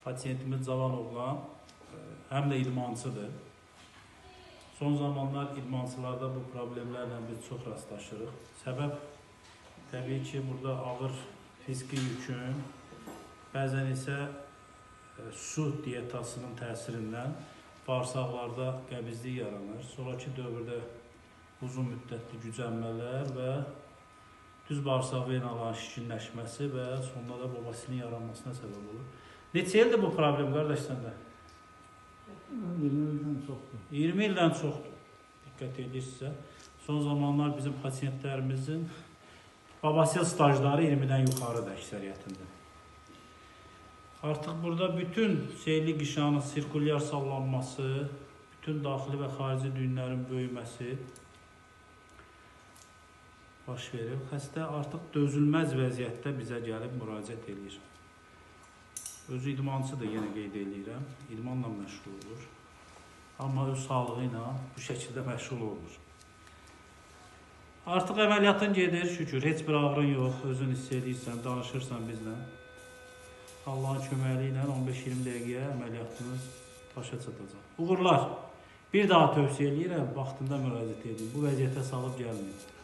Pasiyentimiz cavan oğlan, həm də idmançıdır. Son zamanlar idmançılarda bu problemlərlə biz çox rastlaşırıq. Səbəb təbii ki, burada ağır fiziki yükün, bəzən isə su dietasının təsirindən bağırsaqlarda qəbizlik yaranır. Sonrakı dövrdə uzun müddətli gücənmələr və düz bağırsaq venaların şişkinləşməsi və sonda da babasilin yaranmasına səbəb olur. Neçə ildir bu problem qardaş səndə? 20 ildən çoxdur. 20 ildən çoxdur. Diqqət edirsinizsə, son zamanlar bizim pasiyentlərimizin babasil stajları 20-dən yuxarıdır əksəriyyətində. Artıq burada bütün seyirli qişanın sirkulyar sallanması, bütün daxili və xarici düyünlərin böyüməsi baş verir. Xəstə artıq dözülməz vəziyyətdə bizə gəlib müraciət eləyir. Özü idmançıdır, yenə qeyd eləyirəm. İdmanla məşğul olur. Amma öz sağlığı ilə bu şəkildə məşğul olmur. Artıq əməliyyatın gedir, şükür. Heç bir ağrın yox. Özün hiss edirsən, danışırsan bizlə. Allahın köməkliyi ilə 15-20 dəqiqəyə əməliyyatınız başa çatacaq. Uğurlar! Bir daha tövsiyə eləyirəm, vaxtında müraciət edin. Bu vəziyyətə salıb gəlməyin.